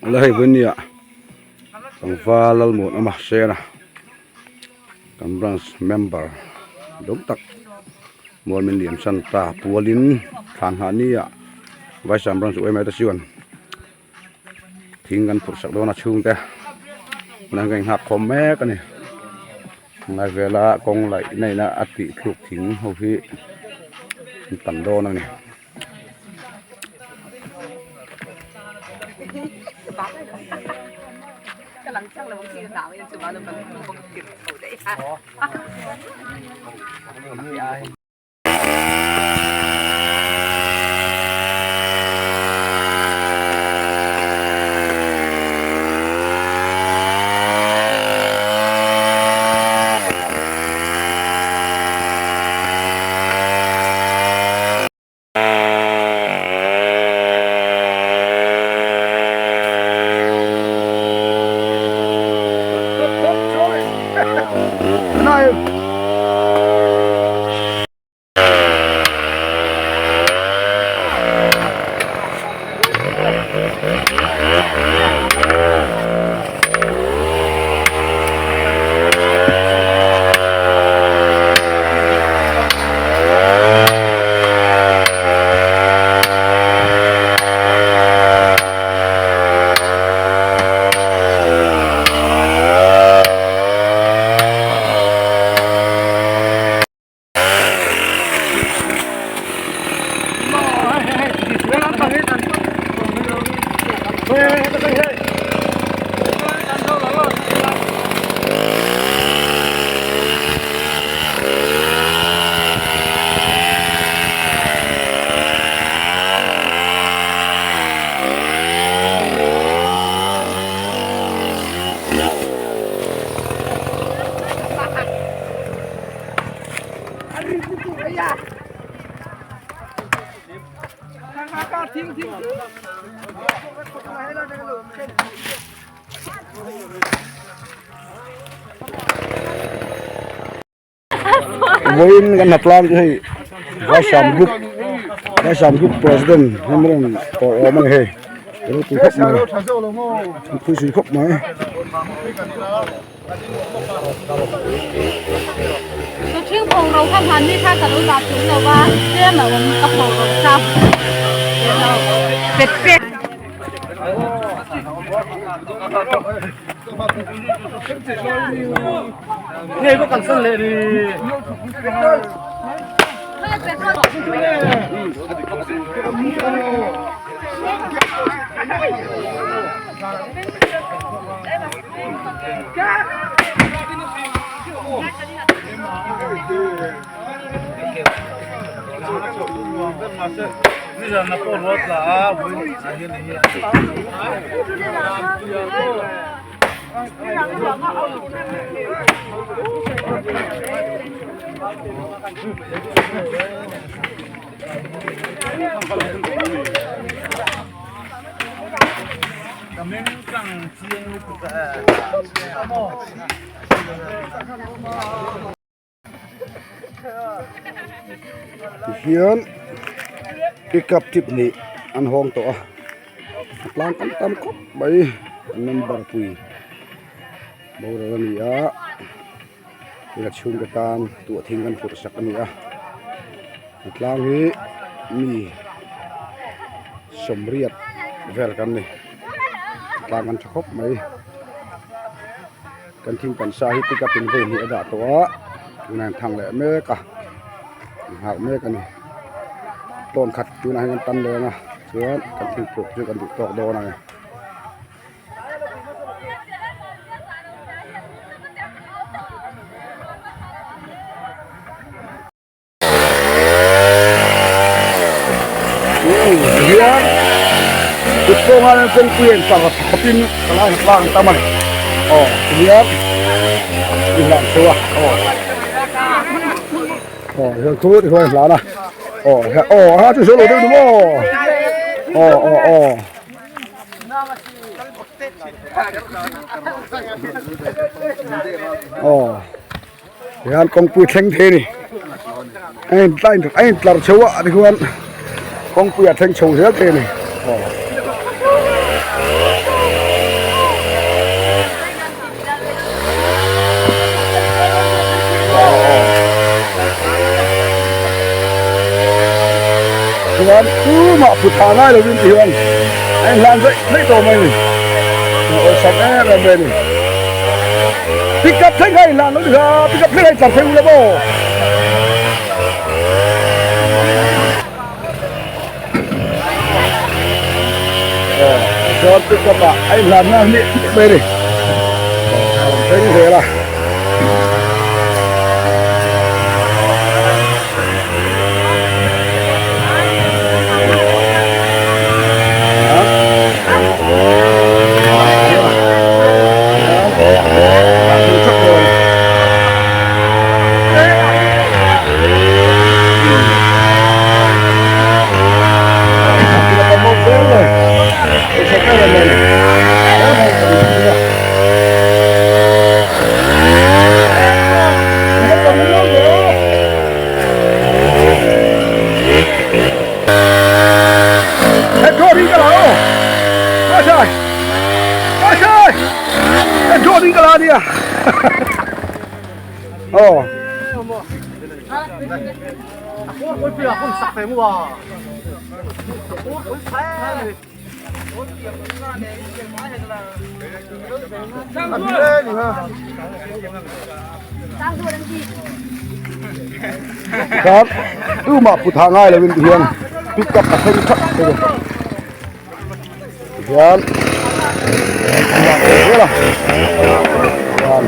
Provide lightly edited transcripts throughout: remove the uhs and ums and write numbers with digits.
Ala hei vawinia tlangval Lalmuanawma Sena kan branch member dawm tak mual min liam san ta pualin thlan nghah nia Vaisam branch uai mai te chuan thing kan phurh sak dawn a chhungte tunah hian kan inghak khawm mek a ni tunlai vela kawng laih na a tih thluk thing ho hi an tam dawn a ni. Vawiin kan hnatlang chu hei Vaisam group Vaisam group president hemi rawn tawiawm a ni hei a ropui khawp mai an phui zui khawp mai. Thing pho ro kha hmanni kha ka lo dah tum lo va tlem a awm ka pho ro kha pet pet. Tihian pickup tip hnih an hawng tawh a a tlang tam tam khawp mai an member pui boral a ni a tuna chhungte tan tuah thing kan phurh sak a ni a a tlang hi mi sawmriat vel kan ni a tlang an tha khawp mai. Kan thing kan sa hi pick up in vawi hnih a dah tawh a tunah hian thang leh mek a inghak mek a ni tawn khat tunah hian kan tan leng a chuan kan thing phurh chu kan duh tawk dawn a ni. Hian kut pawh hian kawngpui a intar khawpin thalai hna tlang an tam a ni aw tihian inhlan chho a aw aw hian khu ti huai hlan a aw aw a chu zo lo deuh ni maw aw aw aw. Aw. Tihian kawngpui thleng thei a ni a in a in tlar chho a tikhuan kawngpui a thleng chho zel thei a ni aw. Chuan tumah put thah ngai lovin ti hian a inhlan daih daih tawh mai a ni. A awlsam em em mai a ni. Pick up thleng kha a inhlan lo ni kha, pick up thleng kha intlar phei ula maw? Chuan pick up ah a inhlan nghal hnih hnih mai a ni. A rawn thleng zel a. Tikhan tumah put hah ngai lovin tihian pick up a thleng thak thei a tihian an lak ve zel a tihian.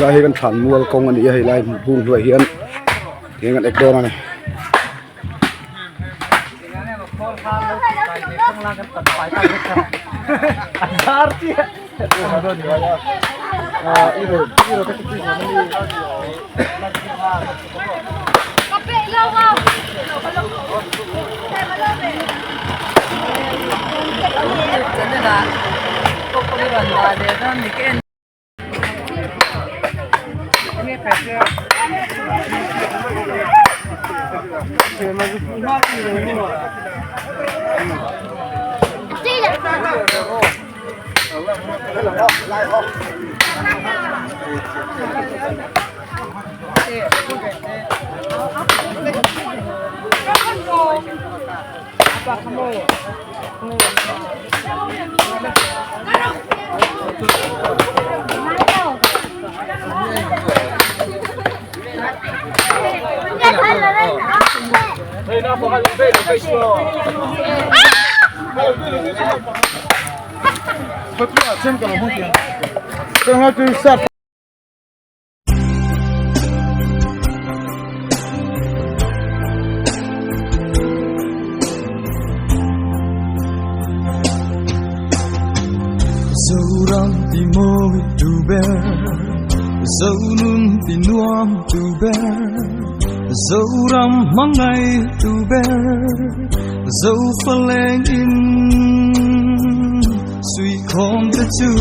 Helai hi kan thlan mual kawng a ni a helai bung hnuaiah hian eng an ek dawn a ni. Zoram ti mawi tu ber Zonun ti nuam tu ber Zoram hmangai tu ber Zofaleng in Sui khawm te chu.